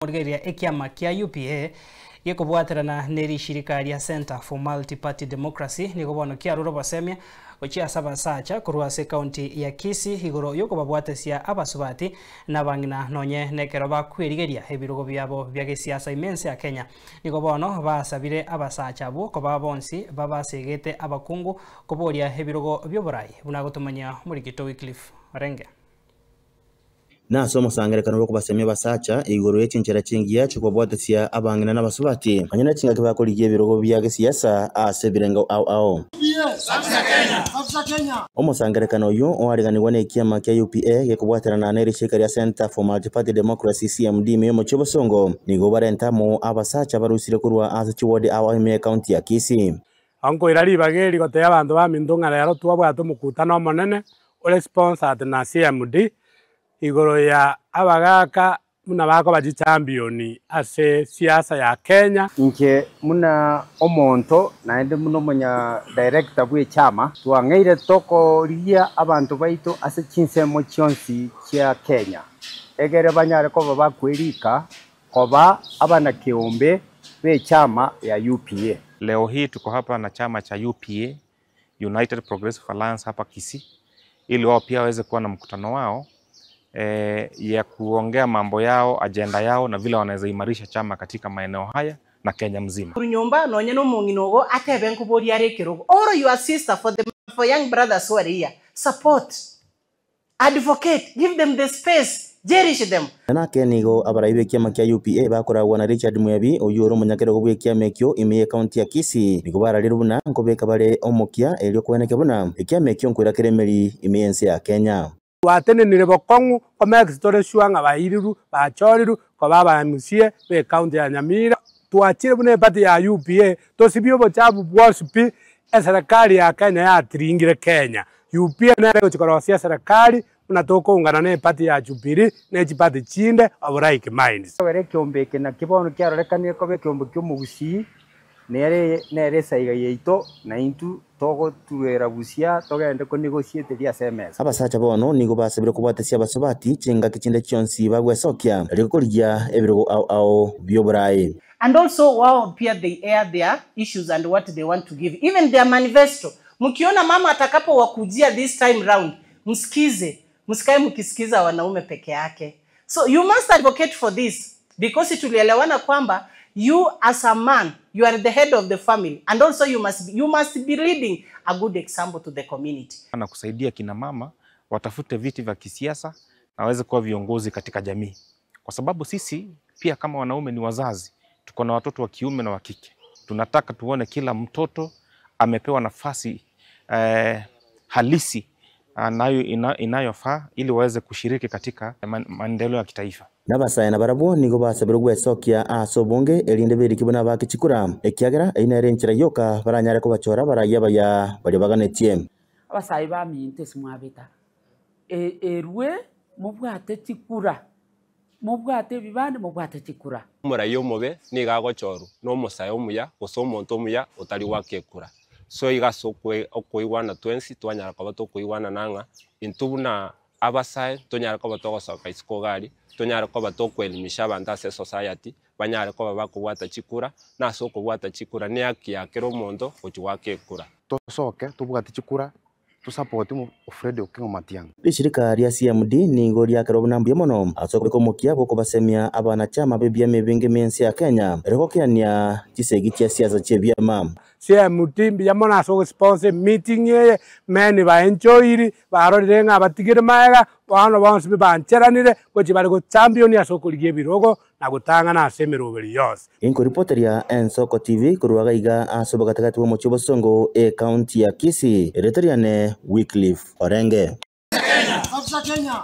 Rigereria ekiama kia UPA gekobwaterana ne rishirika ria Centre for Multi-Party Democracy nigo bono kiarure obosemia gochia ase abasacha korwa ase ekaunti ya Kisii igoro yokobabwatesia abasubati na abang'ina nonye nekero bakwerigeria ebirogo biabo bia gesiasa ime ense ya Kenya. Nigo bono basabire abasacha abwo koba bonsi babasegete abakungu koboria ebirogo bioborai buna agotomanyia omorikito Wycliffe Orenge. Nase omosangererekano bw'okobasemia abasacha igoro ye chinchera chingiya chi'okobabwatesia abang'ina na abasubati, nonya ne chingaki bakorigia ebirogo bia gesiasa ase ebirengo ao ao. Omosangererekano oyio oariganigwa nekiama kia UPA gekobwaterana ne rishirika ria Centre for Multiparty Democracy, CMD, ime y'omochie o Bosongo, nigo barente amo abasacha barusire korwa ase chiwodi ao ao ime y'ecounty ya Kisii. Nkoira ribaga eri gotebia abanto baminto ng'a rero twabwate omokutano omonene ore sponsored na CMD, igoro ya abagaaka buna bakoba chichampioni ase siasa ya Kenya. Inche buna omonto naende buna omonya director bw'echama, twang'eire tokorigia abanto baito ase chinsemo chionsi chia Kenya, egere banyare koba bakwerika koba abanakeombe b'echama ya UPA. Leo hii tuko hapa na chama cha UPA, United Progressive Alliance hapa Kisii, ili wao pia waweze kuwa na mkutano wao ya kuongea mambo yao, ajenda yao na vile wanaweza imarisha chama katika maeneo haya na Kenya mzima. Nyomba nonye no mong'ina atebe nkoboria are ekerogo or your sister for the for young brothers who are here, support, advocate, give them the space, cherish them. Nake nigo abarai b'ekiama kia UPA bakoragwa na Richard Mwebi oyio ore omonyakerogo bw'ekiama ekio ime y'ekaunti ya Kisii nigo bararire buna nkobeka bare omokia erio kweneke buna ekiama ekio nkoira kere emeri ime y'ense ya Kenya. Twatenenire bokong'u komake tore sure ng'a bairiru bachoriru koba aba MCA ba ekaunti ya Nyamira. Twachire buna eparty ya UPA tosibie obochafu bwonsi pi eserikali ya Kenya yatiringire Kenya. UPA nere egochi korosia eserikali buna tokoungana na eparty ya Jubilee na echiparty chinde of like minds. Ekero ekeombe eke nakio bono kiarorekanire koba ekeombe kia omogusii, nere nere esaiga yaito, na intwe togotuera busia togende konegotiate ase emesa. Abasacha bono nigo basabire kobwatesia abasubati chingaki chinde chionsi bagwesokia erio korigia ebirogo ao ao bioborai. And also wao pia they air their issues and what they want to give, even their manifesto. Mkiona mama atakapo wakujia this time round, msikize, msikae mkisikiza wanaume peke yake. So you must advocate for this because tulielewana kwamba you as a man, you are the head of the family and also you must be leading a good example to the community. Na kusaidia kina mama watafute viti vya kisiasa na waweze kuwa viongozi katika jamii, kwa sababu sisi pia kama wanaume ni wazazi, tuko na watoto wa kiume na wa kike. Tunataka tuone kila mtoto amepewa nafasi halisi nayo inayofaa ili waweze kushiriki katika maendeleo ya kitaifa. Nabasae na barabwo nigo basabire gwesokia ase obonge erinde beriki buna bakichikura ekiagera einere enchera yoka baranyare kobachora baraia baya baria baganetie. Abasae baminto ase mwabeta erwe mobwate chikura mobwate ebibande mobwate chikura. Omorai omobe nigo agochorwa na omosae omuya gose omonto omuya otari gwaka ekura. So iga ase okoigwana twensi twanyara koba tokoigwana nang'a intwe buna abasae tonyare koba togosoka isiko gari tonyare koba tokoelimisha abanto ase society banyare koba bakobwata chikura na ase okobwata chikura ni haki ya kera omonto gochi gwaka ekura. Tosoke tobwate chikura tusapoti Fred Okengo Matiang'i. Rishirika ria CMD nigo riakera obuna mbuya mono ase okobeka omokia bw'okobasemia abanachama b'ebiama ebinge ime ya Kenya erigokiania chisegi chia siasa chia ebiama. CMD mbuya mono ase ogosponsor meeting eye meni baenjoyiri barorire ng'a batigire maega bono bonsi bancheranire gochi bari gochampioni ase okorigia ebirogo na gotang'ana ase emeroberi yonsi. Inkoripoteria Ensoko TV korwa gaiga ase obogatagati bwa omochie o Bosongo ekaunti ya Kisii eretoriane Wycliffe Orenge. Kenya. Kenya.